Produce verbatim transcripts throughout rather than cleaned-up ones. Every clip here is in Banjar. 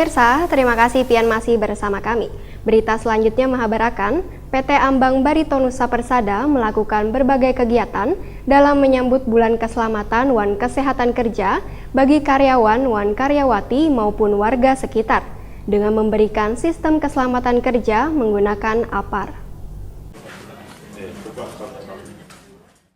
Pemirsa, terima kasih pian masih bersama kami. Berita selanjutnya mahabarakan, P T Ambang Barito Nusa Persada melakukan berbagai kegiatan dalam menyambut Bulan Keselamatan wan Kesehatan Kerja bagi karyawan wan karyawati maupun warga sekitar dengan memberikan sistem keselamatan kerja menggunakan apar.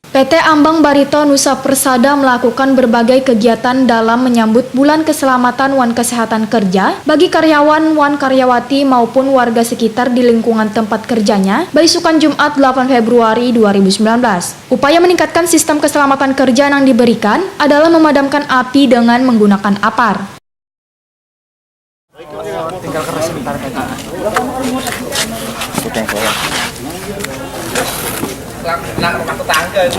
P T Ambang Barito Nusa Persada melakukan berbagai kegiatan dalam menyambut Bulan Keselamatan wan Kesehatan Kerja bagi karyawan wan karyawati maupun warga sekitar di lingkungan tempat kerjanya, baisukan Jumat, delapan Februari dua ribu sembilan belas. Upaya meningkatkan sistem keselamatan kerja yang diberikan adalah memadamkan api dengan menggunakan apar. Tinggal keras sebentar, Kak. Nak rumah tetangga itu.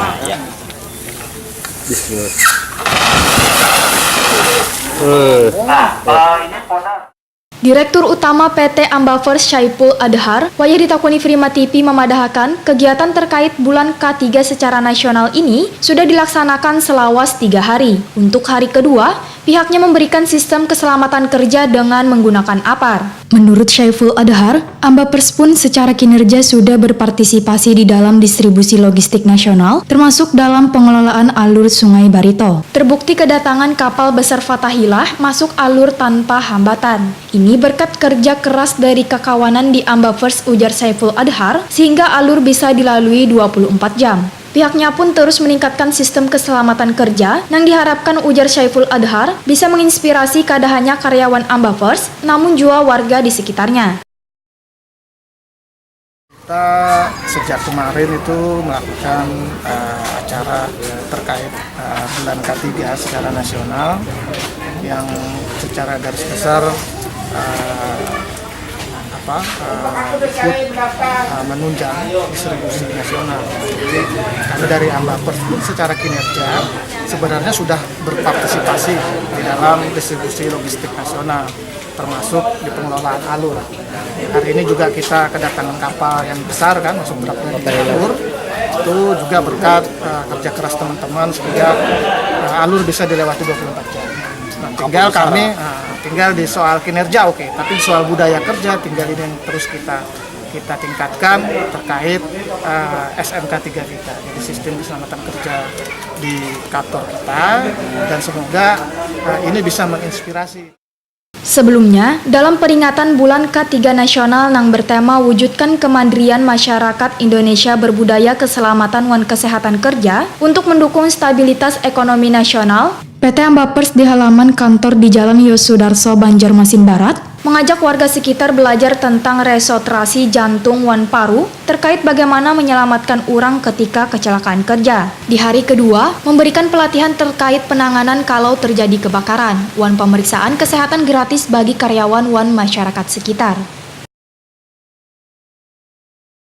Direktur Utama P T Ambafers Syaiful Adhar, wayah ditakuni Prima T V mamadahakan, kegiatan terkait Bulan K tiga secara nasional ini sudah dilaksanakan selawas tiga hari. Untuk hari kedua, pihaknya memberikan sistem keselamatan kerja dengan menggunakan apar. Menurut Syaiful Adhar, Ambafers pun secara kinerja sudah berpartisipasi di dalam distribusi logistik nasional, termasuk dalam pengelolaan alur Sungai Barito. Terbukti kedatangan kapal besar Fathahilah masuk alur tanpa hambatan. Ini berkat kerja keras dari kakawanan di Ambafers, ujar Syaiful Adhar, sehingga alur bisa dilalui dua puluh empat jam. Pihaknya pun terus meningkatkan sistem keselamatan kerja nang diharapkan, ujar Syaiful Adhar, bisa menginspirasi kada hanya karyawan Ambafers, namun jua warga di sekitarnya. Kita sejak kemarin itu melakukan uh, acara terkait uh, bulan K tiga secara nasional yang secara garis besar uh, apa uh, ikut uh, menunjang distribusi nasional. Jadi kami dari Ambafers pun secara kinerja sebenarnya sudah berpartisipasi di dalam distribusi logistik nasional, termasuk di pengelolaan alur. Hari ini juga kita kedatangan kapal yang besar kan, masuk truk dari alur. Itu juga berkat uh, kerja keras teman-teman sehingga uh, alur bisa dilewati dua puluh empat jam. Nah, tinggal kami uh, tinggal di soal kinerja oke, okay. Tapi soal budaya kerja tinggal ini yang terus kita kita tingkatkan terkait uh, S M K tiga kita. Jadi sistem keselamatan kerja di kantor kita dan semoga uh, ini bisa menginspirasi. Sebelumnya, dalam peringatan Bulan K tiga Nasional nang bertema Wujudkan Kemandirian Masyarakat Indonesia Berbudaya Keselamatan wan Kesehatan Kerja untuk mendukung stabilitas ekonomi nasional, P T Ambafers di halaman kantor di Jalan Yosudarso, Banjarmasin Barat, mengajak warga sekitar belajar tentang resotrasi jantung wan paru terkait bagaimana menyelamatkan urang ketika kecelakaan kerja. Di hari kedua, memberikan pelatihan terkait penanganan kalau terjadi kebakaran, wan pemeriksaan kesehatan gratis bagi karyawan wan masyarakat sekitar.